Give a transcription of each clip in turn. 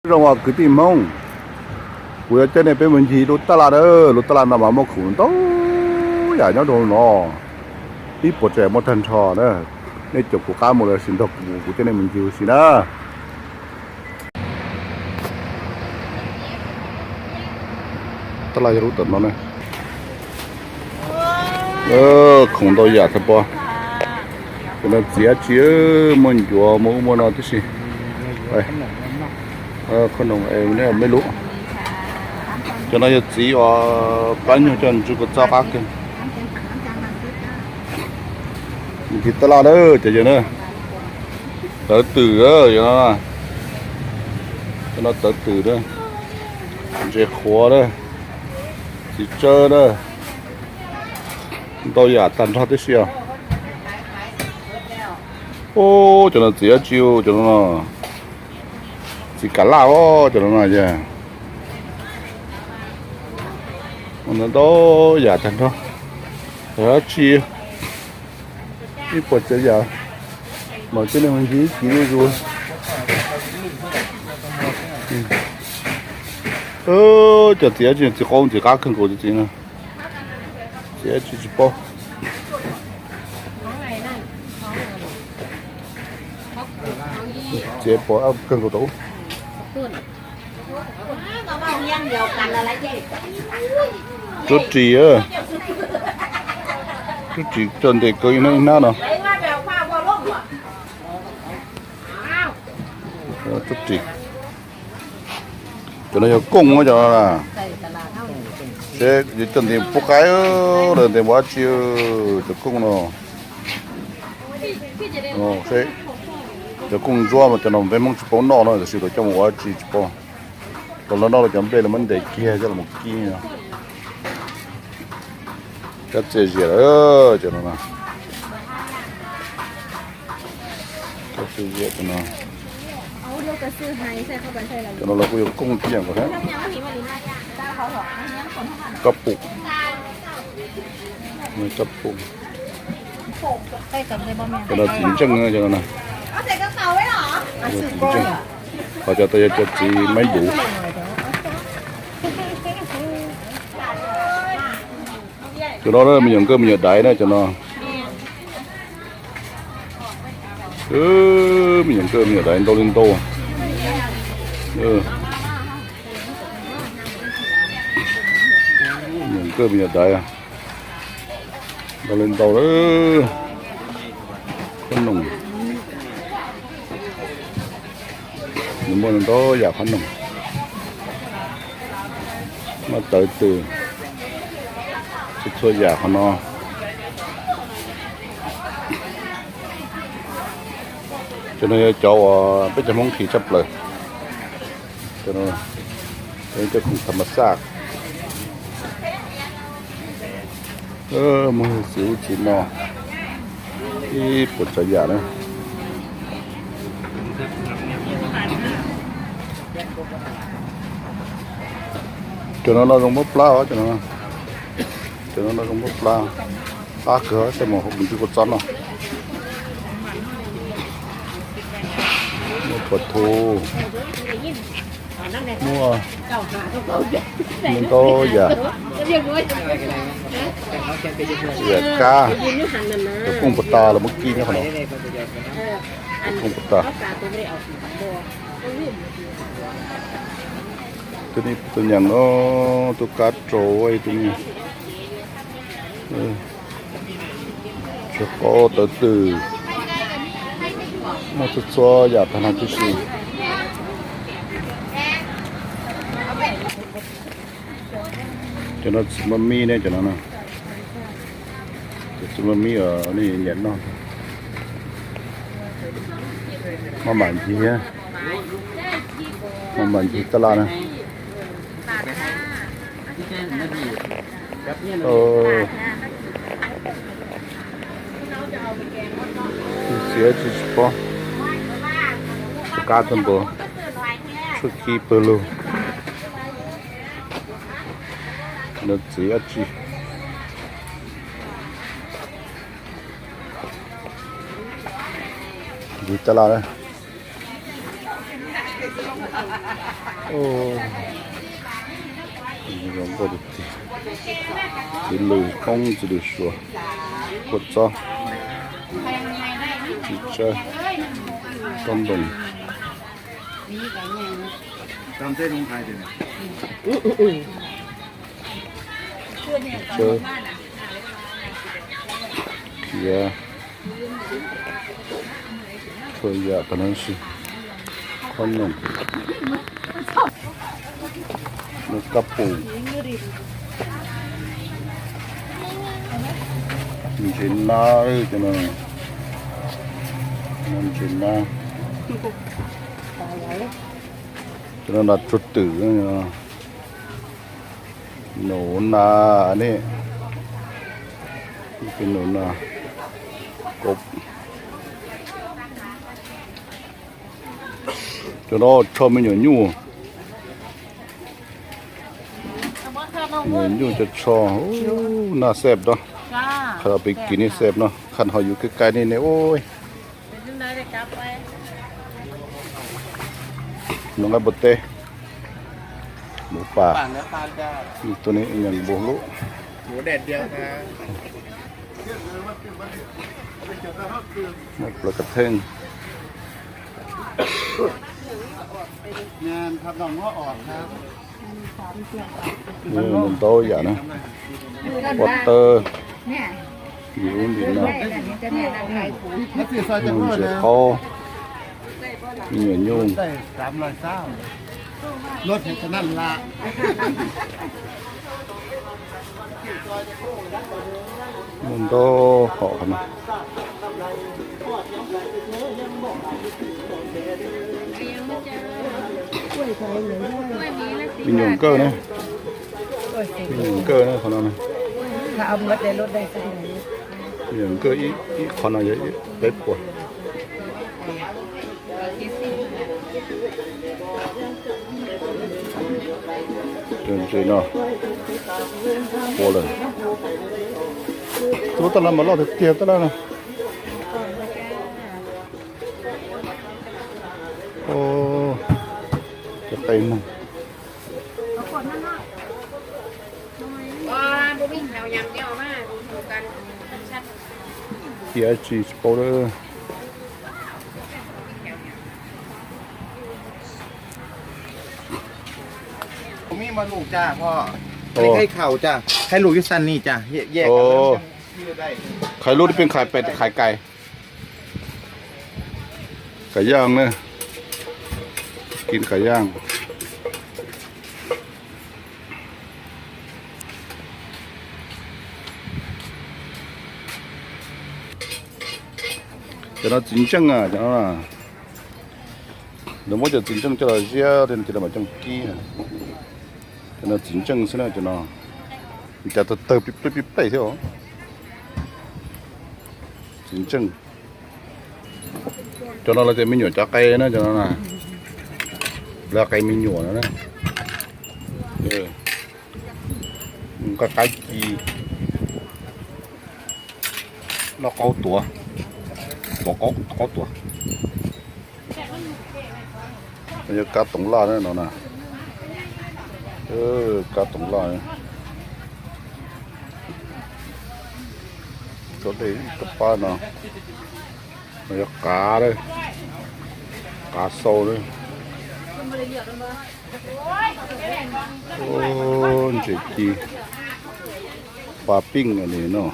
Zoo os kwv tij Hmoob, kuv yuav coj nej peb mus ncig lub taj laj na. Lub taj laj no mas muaj khoom ntau yam nyob rau no, ib puas tsev muaj tag nrho na. Nej caum kuv qab mus los sis nrog kuv, kuv coj nej mus ncig ua si na. Taj laj yog lub tom no na. Khoom ntau yam tag pov. Cov no txiv dab tsi, muaj ncuav muaj ub muaj no tib si. Khoom no me lub. Cov no yog txiv uas pab nyuag coj ntsw kua txob qab kawg. Ncig taj laj na cov yawg na. Tawv twm, cov no tawv twm na. Ntses qhuav na. Txiv tsawb na. Ntau yam tag nrho tib si os. Ub, cov no txiv dab tsi, cov no txiv kam laj os, cov no yog ntau yam tag nrho. Dab tsi ib puas tsav yam. Mas coj nej mus ncig ib ncig zuj zus. Cov txiv dab tsi, txiv qaub txiv qab kawg nkaus txiv no. Txiv dab tsi tsis paub. Txiv pom kawg nkaus tau. Rub ris, rub ris coj ntes kawg ib hnab ib hnab no. Rub ris. Cov no yog kooj cov no na. Seb yuav coj ntes pub qaib los ntes mus dab tsi, cov kooj no. Cov kooj ntsuab mas cov no peb Hmoob tsis paub noj no, tab sis lawv coj mus ua dab tsi tsis paub. Thaum lawv noj lawv cov nplej lawv muab ntes kiag coj los kib no. Kab txias zias lawm cov no. Kab txias zias cov no. Cov no los kuj yog kooj tib yam nkaus thiab. Kab pum. Kab pum. Cov no txiv ntseej cov no na. Txiv ntseej. Ho cov tau yog cov txiv maib duv. Cov no me nyuam nkauj me nyuam daiv na cov no. Me nyuam nkauj me nyuam daiv ntau li ntau. Me nyuam nkauj me nyuam daiv ntau li ntau lawm. Qhob noom. Nws muaj ntau yam qhob noom, muaj tawv twm, txhua txhua yam qhov no. Cov no yog cov uas peb cov Hmoob nqhis tshaj plaws. Cov no, cov khoom tham mas xaj. Muaj txiv ub txiv no, ib puas tsav yam na. Cov no no zoo pab plab os, cov no no zoo pab plab. Qab kawg, coj mus hauv ntsis kua txob no. Muaj pua thu, muaj ntau yam, yam kab, cov kooj puas tas los muab kib nyob qhov no. Kooj puas tas. Tus nyeem no, tus kab rau tus nyeem. Tshuav qaub tawv twm, muaj txhua txhua yam tag nrho tib si. Cov no txiv maj mib ne, cov no na. Cov txiv maj mib uas nej nyiam noj. Maj mam ncig, maj mam ncig taj laj na. Txiv dab tsi tsis paub, tshuav kab tag npaum, tshuav kib pawg lug. No txiv dab tsi. Ncig taj laj na. Zoo nkauj tiag tiag. Txiv lws qoob txiv lws suav, kua txob, txiv tsawb, tob ntoos. Txiv tsawb, khiav, txhua yam tag nrho si, qhob noom, muaj kab pum, ntses nab, cov no, ntses nab, cov no nas tsuag twm, nus nas ne, nus nas, cov no tsho me nyuam nyuj. Me nyuam nyuj cov tsho, naj xej no, qhov peb kis nej xej no, khas ho yus kawg kais nej ne ua. Noj nqaij npua teb, npua pas, tuaj ne nyeem npua hlub, plaub kav theej. Ntau yam na, pov tawb, yus ub ntim no, ntses qaub, me nyuam nyuj. Muaj ntau hom qhov no. Me nyuam nkawj ne, me nyuam nkawj ne qhov no. Me nyuam nkawj ib qhov no yog peb puas. Ntses no ua lawm. Tub taj laj mas loj tiag tiag taj laj no. Cov qe moog. Ib tsi tsis paub lawm. Khaij khaum cas, khaij lug ib xan ni cas. Khaij lub peb khaij pem khaij kais. Kais yaaj na, kis kais yaaj. Cov no txiv ntseej, cov no lawv muab cov txiv ntseej coj los ziab, cov no mam coj kib. Cov no txiv ntseej xwb na, cov no cas tawg tawg pib plej pib plej thiab. Txiv ntseej. Cov no lawv tias me nyuam cov qe na, cov no na, lawv qe me nyuam no na. Nqaij qaib ci, noj qaub tuav, tuav qaub tuav. Yog kab toov laj na no na, kab toov laj. Tso dej rov qab no, no yog qav, qav xau na. Ntses ci, pas pij li no.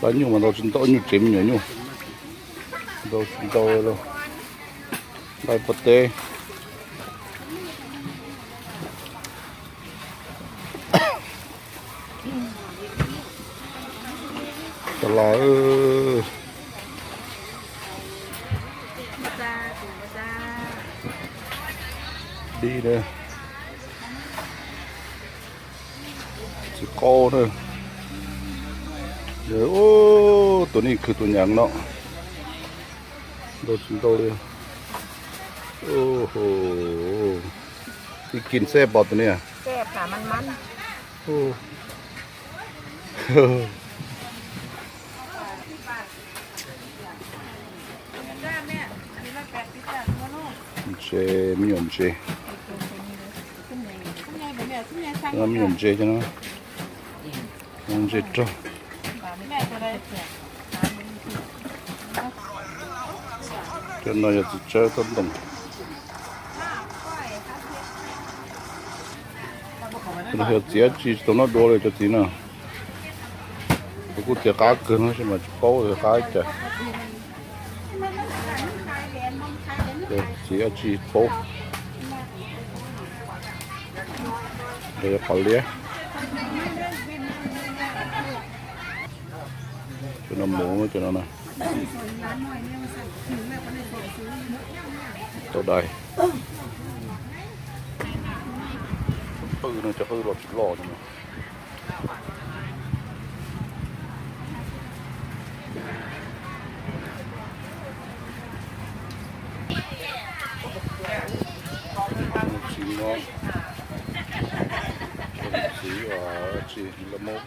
Pab nyuj mas ntau tsis ntau, nyuj tsev me nyuam nyuj ntau tsis ntau li. Nqaij npua teb. Tab laj, dib na, txiv qaub na. Tus nej khwv tus nyav no ntau tsis ntau li. Ib kis xwb pom tus nej. Tus no, Tsev me nyuam ntses. Me nyuam ntses cov no, ntses rog. Cov no yog txiv tsawb toj ntoo. Yog txiv dab tsi tsis tau noj dua li cov txiv no. Kuv kuj tias qab kawg no tab sis mas tsis paub tias qab cas. Txiv dab tsi paub. Qos liab. Cov no muv cov no na. Tau dais. Qwj no cov qwj los tsis loj no. Txiv no, txiv tsis laj mub.